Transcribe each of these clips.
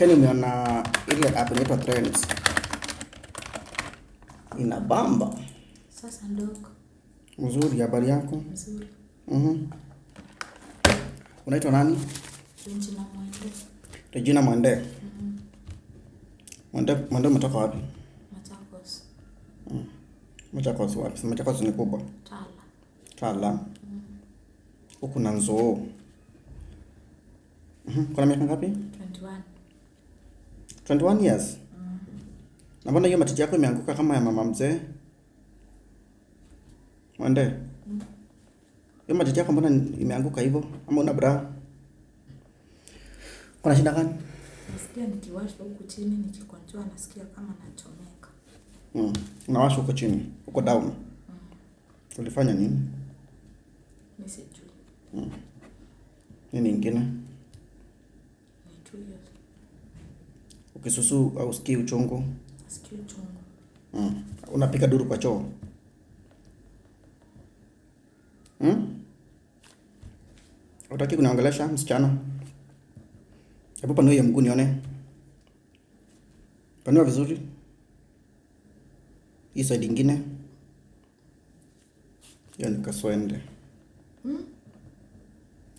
Ken, umeona ile app inaitwa Trends? Inabamba. Sasa ndogo. Mzuri, habari yako? Mzuri. Unaitwa nani? Regina Mwende. Regina Mwende. Mwende, Mwende umetoka wapi? Machakos. Machakos wapi? Machakos ni kubwa. Tala. Tala. Huku na Nzoo. Kuna miaka ngapi? 21. 21 years. Na mbona hiyo matiti yako imeanguka kama ya mama mzee? Mwende. Hiyo matiti yako mbona imeanguka hivyo? Ama una bra? Kuna shida gani? Nasikia nikiwashwa huku chini, nikikonjoa nasikia kama nachomeka. Unawashwa huko chini, huko down. Ulifanya nini? Mimi sijui. Nini ingine? Ni tu hiyo. Ukisusu au usikii uchungu? Nasikia uchungu. Unapiga duru kwa choo? Hutaki kuniongelesha msichana? Hebu panua hiyo mguu nione. Panua vizuri. Hii side ingine. Hiyo ni kaswende.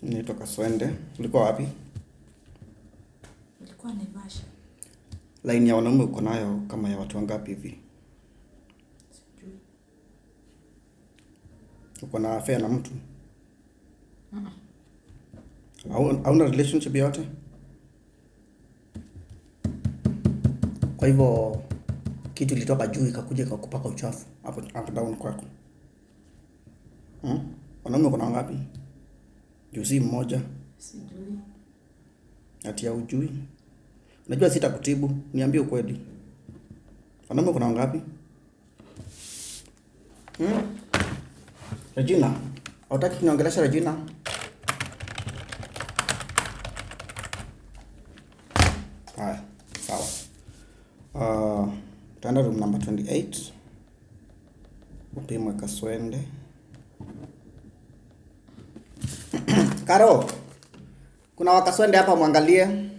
Inaitwa kaswende. Ulikuwa wapi? Nilikuwa Naivasha. Line ya wanaume uko nayo kama ya watu wangapi hivi? Sijui. Uko na affair na mtu? Hauna relationship yote? Kwa hivyo kitu ilitoka juu ikakuja ikakupaka uchafu hapo hapo down kwako. Wanaume uko na wangapi? Juu si mmoja. Sijui. Ati haujui. Unajua sitakutibu, niambie ukweli. Wanaume uko na wangapi? Regina, hautaki kuniongelesha Regina? Haya, sawa. Utaenda room number 28. Upimwe kaswende. Karo, kuna wakaswende hapa mwangalie.